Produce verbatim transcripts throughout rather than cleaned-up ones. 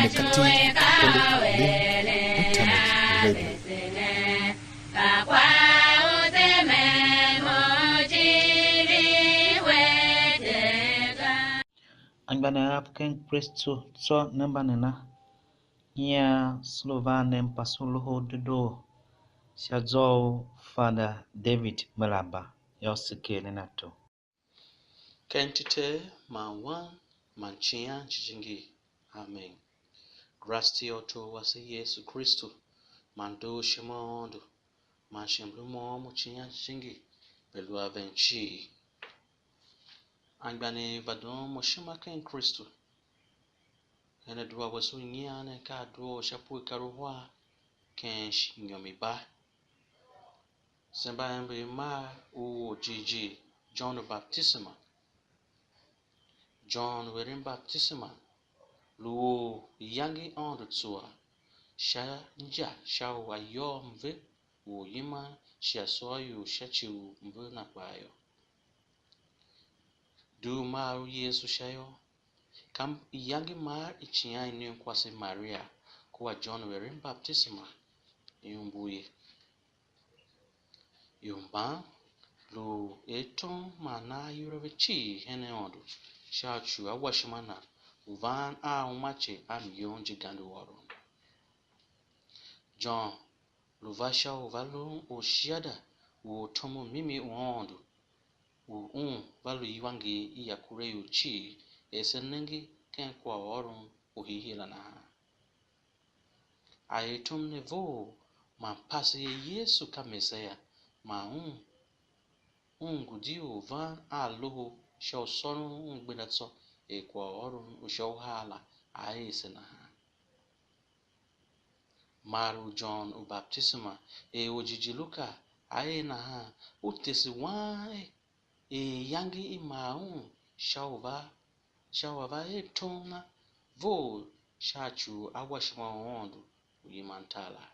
Ekatin Catholic Link Internet Radio. Anmgbianev av ken Kristu tsô, ne mba nena? Nyian se lu van ne mpase u Loho u Dedoo sha zwa u Fada David Melaba. Yô, se ker nen ato. Ken iti i Ter man Wan man Icighan Jijingi. Amen. Grace u Tor wase Yesu Kristu, man dooshima u Aôndo, man shighe u môm u Icighan Jijingi, ve̱ lu a ven cii. Anmgbianev va doo mo ishima ken Kristu, hen adua wase u nyian ne ka adua u sha pue kar uhar ken inyom i Bar. Se mba ember mar u orjighjigh John u Batisema. John u eren batisema lu or u iyange i Aôndo tsua sha inja sha u ayôô mve u oryiman shi asôôr ior sha ci u mve na kpaa yô. Dugh mar u Yesu sha yô, ka iyange mar i Icighan Inen Kwase Maria kua John u eren batisema i umbur ye. Ior mban lu er tom man na ayol a ve cii hen Aôndo sha ci u awashima na u van a uumace a myom je gande u ôron. John lu va sha u va lun orshiada u ortom u mimi u Aôndo, u un va lu iwanger i akuraior cii, er se nenge ken kwaghôron u hiihii la nahan. A er tom ne vough man pase er Yesu ka Mesiya, man un, un ngu di u van a Loho sha u sôron un gbenda tsô, er kwaghôron u sha uhar la a er se nahan. Mar u John u Batisema, er orjighjigh Luka a er nahan, u tese wang er, er iyange i mar un sha u va, sha u a va er tom na vough sha ci u awashima u Aôndo u yiman tar la.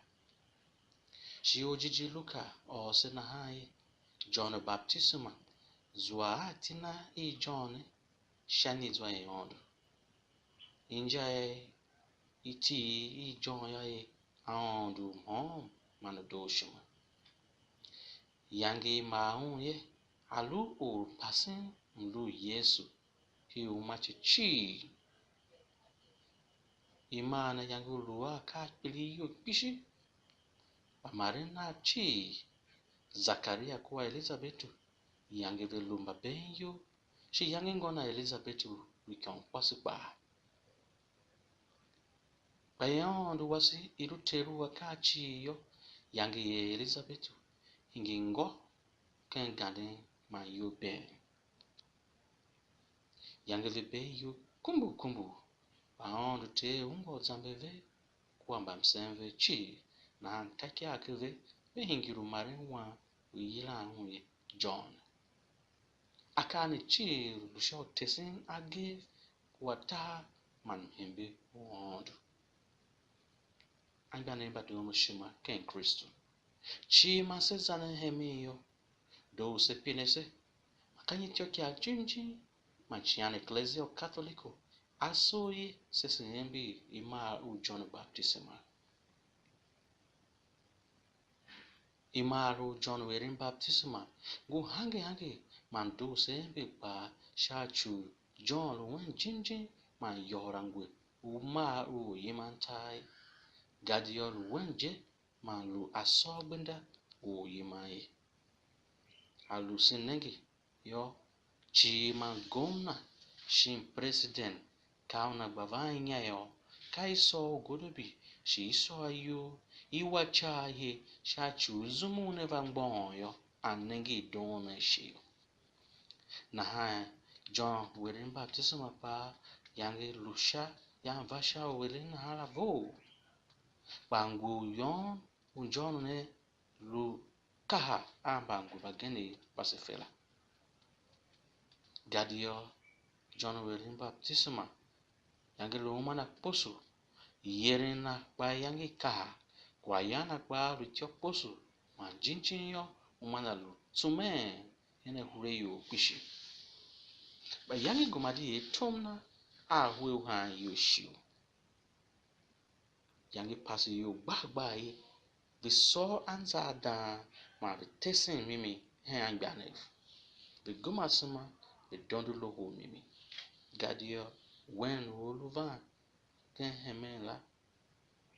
Shi orjighjigh Luka ôr se nahan er, John u Batisema zua a iti na i John ne sha nizwa i Aôndo. Inja i iti i John yô, er Aôndo u mhôôn man u dooshima. Iyange i mar un ye, a lu orpasen mlu u Yesu, i uumace cii. I mar na iyange u lu a akaa kpiligh iyol kpishi, mbamaren nav cii, Zakaria kua Elizabetu, iyange ve lu mbaben iyol, shi iyange ngô na Elizabetu lu ikyôm kwase kpaa. Kpa er Aôndo wase i lu Ter u akaa cii yô, iyange i Elizabetu hingir ngô ken ganden man iyol been. Iyange ve bee iyol kumbur kumbur, kpa Aôndo Ter ungwa u zamber ve kua mbamsen vev cii, nahan ka ikar ki ve, ve hingir u maren wan u i yilan un er John. Akaa ne cii lu sha u tesen agee kua tar man mhembe u Aôndo. Anmgbianev mba doon mo ishima ken Kristu, cii man se za nen hemen yô, doo u se pine se, man ka nyi ityôkyaa jim jim man icighan Eklezia u Katoliki a soo ye se, se ember imar u John u Batisema? Imar u John u eren batisema ngu hange hange man doo se ember kpaa, sha ci u John lu wen jim jim man yôhôr a ngu u mar u oryiman tar ye, gadia lu wen je man lu asôr gbenda u oryiman ye. A lu se nenge yô, cii man gomna shin president, ka una gba van inya yô, ka i sôr ugodobi shi i sôr ayol, i wa icar ye sha ci u zum u ne va mgbôghom yô, a nenge i doon a ishe yô. Nahan John u eren batisema kpaa, iyange lu sha, yan va sha u eren nahan la vough. Kpa ngu u yôôn u John ne lu kaha a mbangu mbagenev mba se fe la. Gadia John u eren batisema, iyange lu uma na kposo, iyeren na kpa iyange i kaha, kwaghyan na kpaa lu ityô kposo, man jim jim yô, uma na lu tsumen hen ahureyol kpishi. Kpa iyange gema di er tom na a hue u haan iyol shiu. Iyange pase iyol gbar gbar ye, ve sôr anza a dang man ve tesen mimi hen anmgbianev, ve gema asema, ve dondo Loho u mimi. Gadia wen u a lu van ken hemen la,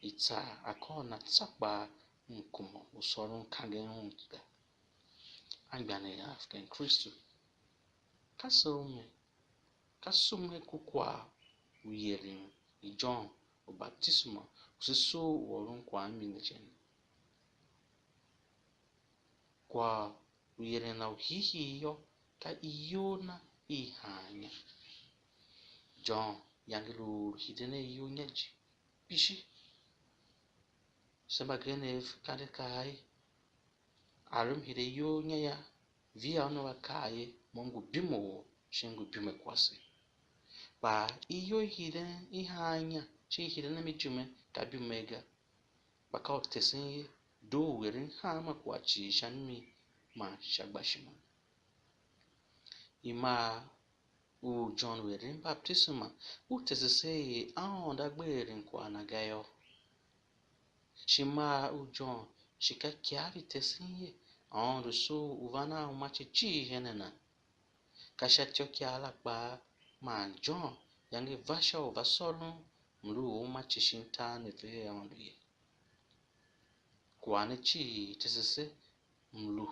i tsaa akôv na tsô kpaa, m kuma u sôron kangen un ga. Anmgbianev av ken Kristu, ka se u me, ka se u me ku kwagh u yeren John u Batisema u se soo u ôron kwagh a mi ne je ne. Kwagh u yeren na u hiihii yô, ka iyol na i haan inya. John yange lu or u hiden a iyol inya je kpishi. Se mbagenev kande kaa er: Alu m hide iyol inya yô, via una va kaa er: Mo m ngu bime wou, shin m ngu bime kwase. Kpa iyol i hiden i haan inya, shin i hiden a mi ijime, ka bime ga, kpa ka u tesen ye, doo u eren hanma kwagh cii sha mimi man sha gbashima. I mar u John u eren batisema u tese se er Aôndo a gbe eren kwagh na ga yô. Shi mar u John shi ka ikyav i tesen ye, Aôndo soo u van a uumace cii hen a na. Ka sha ityôkyaa la kpaa man John yange va sha u va sôron mlu u uumace shin tar ne ve a Aôndo ye. Kwagh ne cii tese se mlu,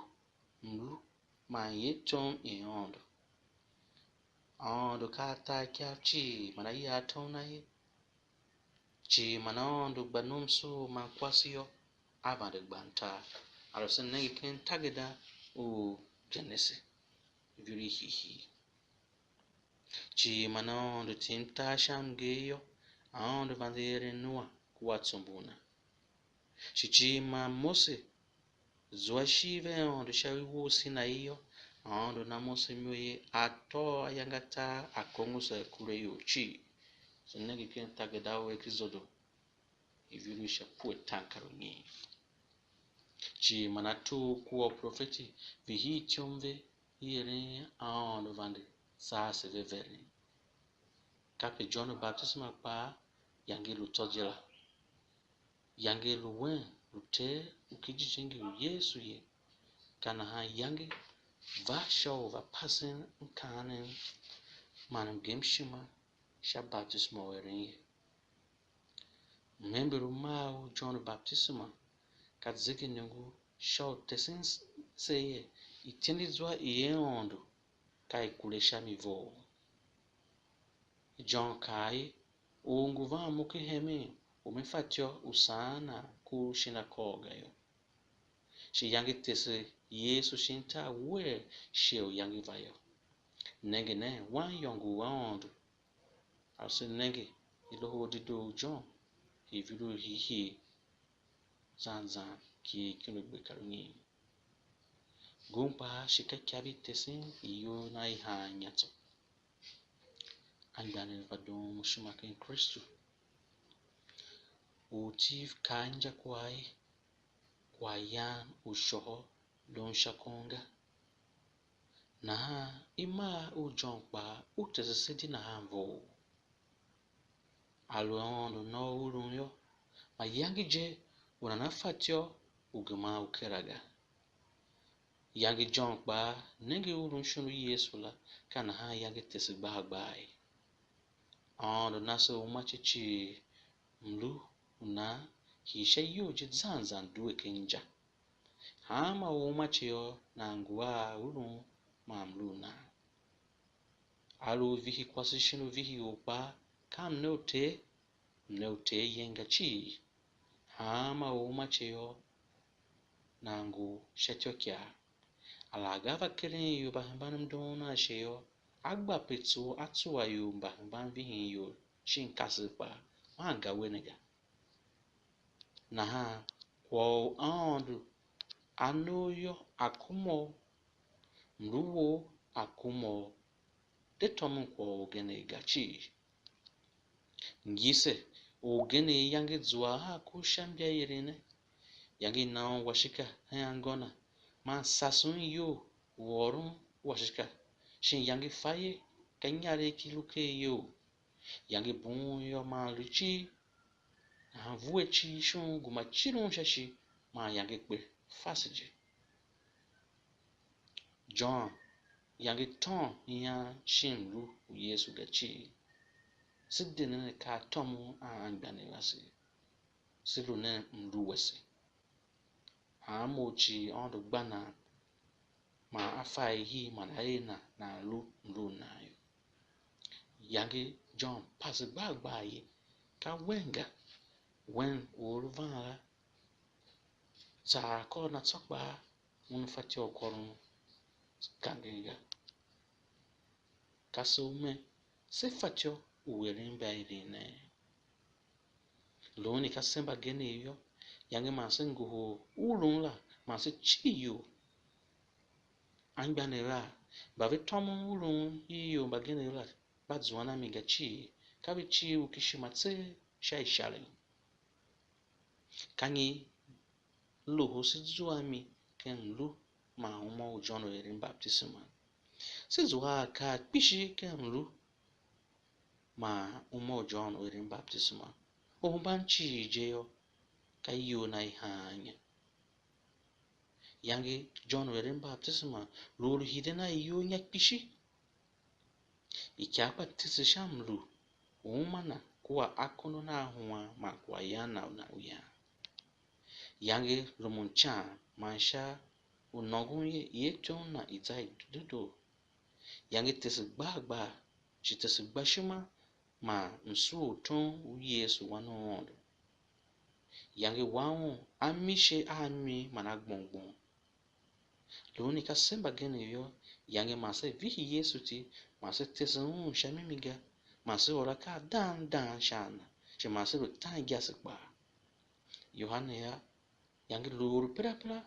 mlu man ye tom i Aôndo. Aôndo ka a tar ikyav cii man a yar tom na ye. Cii man Aôndo gba nomsoor man kwase yô, a vande gban tar. Aluer se nenge ken tageda u Genese, ivur i hiihii. Cii man Aôndo tim tar sha mnger yô, Aôndo vande eren Noa kua tsombor na. Shi cii man Mose zua ishigh ve Aôndo sha iwo u Sinai yô, Aôndo na Mose imo er a tôô ayange atar a kôngoso a akuraior cii. Se nenge ken tageda u Ekisodo, ivur i sha pue tankar u nyiin. Cii man ator kua uprofeti ve hii ityom ve i eren Aôndo vande, saa se ve veren. Kape John u Batisema kpaa yange lu tsô je la. Yange lu wen lu Ter u Kijijingi u Yesu ye. Ka nahan yange va sha u va pasen mkaanem man mgemshima sha batisema u eren ye. Mhember u mar u John Batisema ka zegenyongo sha u tesen se er itindizwa i Aôndo ka i kure sha mi vough. John kaa er: Or ngu van mo ken hemen u me fatyô u saan nan kor shin akôv ga yô. Shi yange tese Yesu shin tar wuee shighe u yange va yô. Nenge nen, Waniyôngo u Aôndo. A se nenge i Loho u Dedoo u John, ivur i hiihii, zan zan ki ikyundugber kar unyiin. Ngun kpaa shi ka ikyav i tesen iyol na i haan inya tsô. Anmgbianev mba doon mo ishima ken Kristu, Ortiv kaa injakwagh er: Kwaghyan u shôhô lun sha kon ga. Nahan i mar u John kpaa u tese se di nahan vough. A lu Aôndo na u urun yô, mayange je u nana fatyô u geman u kera ga. Yange John kpaa, nenge urun shon u Yesu la, ka nahan yange tese gbaa gbaa ye. Aôndo na se uumace cii, mlu u nan hii sha iyol je zan zan due ken inja. Hanma uumace yô, nan ngu a urun man mlu u nan. A lu u vihi kwase shin u vihi or kpaa, ka mne u Ter, mne u Ter yen ga cii. Hanma uumace yô, nan ngu sha ityôkyaa. Alaghga a va keren ior mba hemban mdoon ashe yô, a gba pe tso a tsua ior mba hemban vihin ior shin kasev kpaa, man ga we ne ga. Nahan kwagh u Aôndo a ne u yô, a kuma u, mlu wou a kuma u, de tômon kwagh u orgen ga cii. Ngise, orgen yange zua a ku sha imbaierev ne, yange i na un washika hen anngô na, man sase un iyol u ôron washika, shin yange fa ye, ka inyaregh ki lu ken iyol. Yange bughun yô, maa lu ijir, Nahan vue cii shon gema cirun sha shi, man yange kpe fase je. John, yange tôôn ian shin mlu u Yesu ga cii. Se de nen akaa a tômon a anmgbianev ase, se lu nen mlu wase. Hanmô u cii Aôndo gba nan, man a fa ahii man a er nan, nan lu mlu u nan yô. Yange John pase gbar gbar ye, ka wen ga, wen u or u van la, tsaa akôr na tsô kpaa, un fatyô u kôron kangen ga. Ka se u me, se fatyô u eren mbaeren nee? Luun i ka se mbagenev yô, yange man se ngohol urun la, man se cir iyol. Anmgbianev la, mba ve tômon urun i ior mbagenev la, mba zuan a mi ga cii, ka ve cir u kishima tseegh sha isharen. Ka nyi loho se zua a mi ken mlu man uma u John u eren batisema? Se zua a akaa kpishi ken mlu man uma u John u eren batisema. U hemban cii je yô, ka iyol na i haan inya. Yange John u eren batisema lu or u hiden a iyol inya kpishi. Ikyav kpa tese sha mlu u uma na kua akondo na a huan man kwaghyan na u nan uyan. Yange rumun ican man sha u nôngon ye, i atyom na i za i dedoo. Yange tese gbar gbar, shi tese gbashima man msughultom u Yesu Wan u Aôndo. Yange wa un a mi ishe a mi man a gbong gbong. Luun i ka se mbagenev yô, yange man se vihi Yesu iti, man se tese un sha mimi ga, man se ôr akaa dang dang sha a na, shi man se lu tan igyase kpaa. Yohane yô, yange lu or u perapera,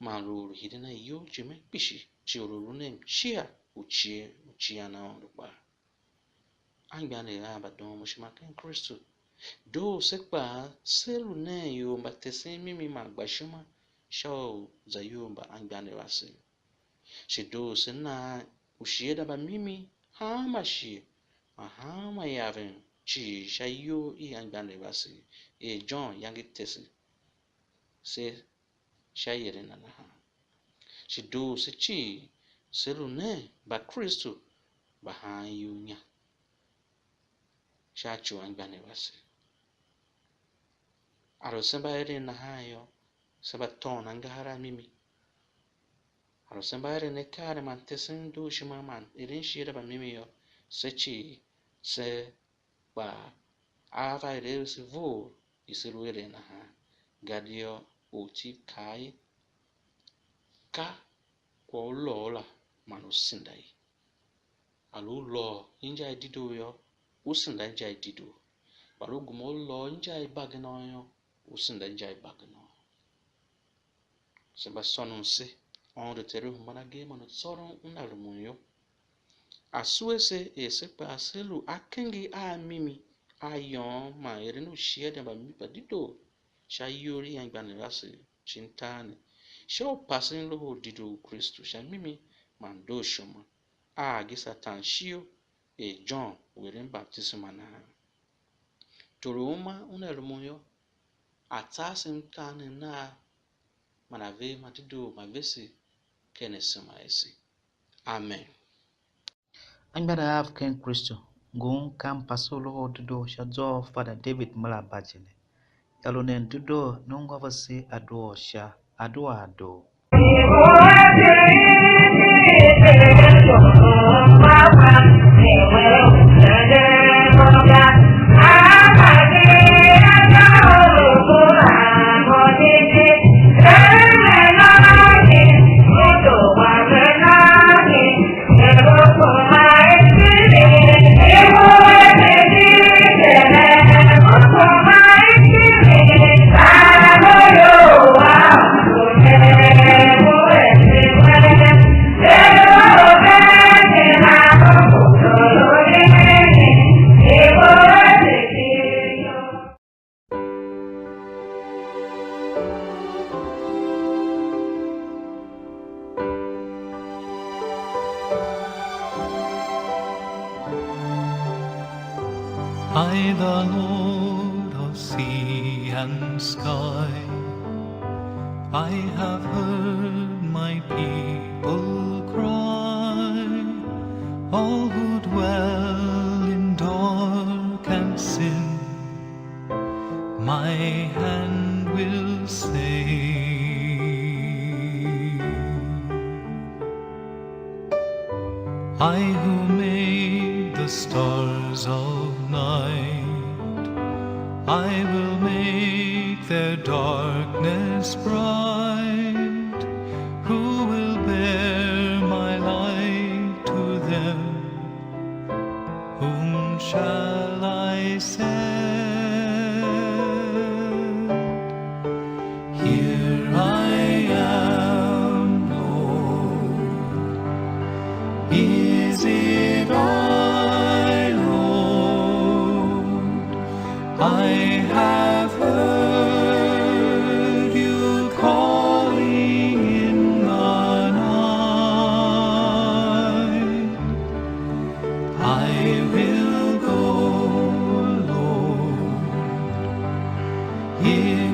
man lu or u hiden a iyol ijime kpishi, shi or u lu nen mcia u cie u cian Aôndo kpaa. Anmgbianev av mba doon mo ishima ken Kristu, doo se kpaa se lu nen ior mba tesen mimi man gba ishima sha u za iyol mba anmgbianev ase. Shi doo se na ushiada mba mimi hanma shighe man hanma iaven cii sha iyol i anmgbianev ase, er John yange tese se sha ieren na nahan. Shi doo se cii se lu nen Mbakristu mba haan iyol inya sha ci u anmgbianev ase. Aluer se mba eren nahan yô, se mba tôôn angahar a mimi. Aluer se mba eren akaa ne man tesen dooshima man eren shiada mba mimi yô, se cii se kpaa, a va er a ese vough i se lu eren nahan, gadia ortib kaa er, ka kwagh u lôô la man u senda ye. A lu u lôô inja i dedoo yô, u senda inja i dedoo. Kpa lu gema u lôô inja i bagenon yô, u senda inja i bagenon. Se mba sônon se, Aôndo Ter u hemban agee man u tsôron una rumun yô. A sue se er se kpaa se lu akenger a mimi a yôôn man eren ushiada mba dedoo sha iyol i anmgbianev ase shin tar ne, sha u pasen Loho u Dedoo u Kristu sha mimi man dooshima, a agi Satan ishigh er John u eren batisema nahan. Tor u uma una rumun yô, a tsa ase mkaanem nav man a ver ma dedoo ma vese ken asema ase. Amen. Anmgbianev av ken Kristu, ngun ka mpase u Loho u Dedoo sha zwa u Fada David Mela Bajene. Yô, lu nen dedoo, nongo a vese a doo sha, a doo a doo. and sky. I have heard my people cry, all who dwell in dark and sin, my hand will save. I who made the stars of night, I will make their darkness bright. Who will bear my light to them? Whom shall I send? Here I am, Lord. Is it I, Lord? I have heard you calling in the night. I will go, Lord. Here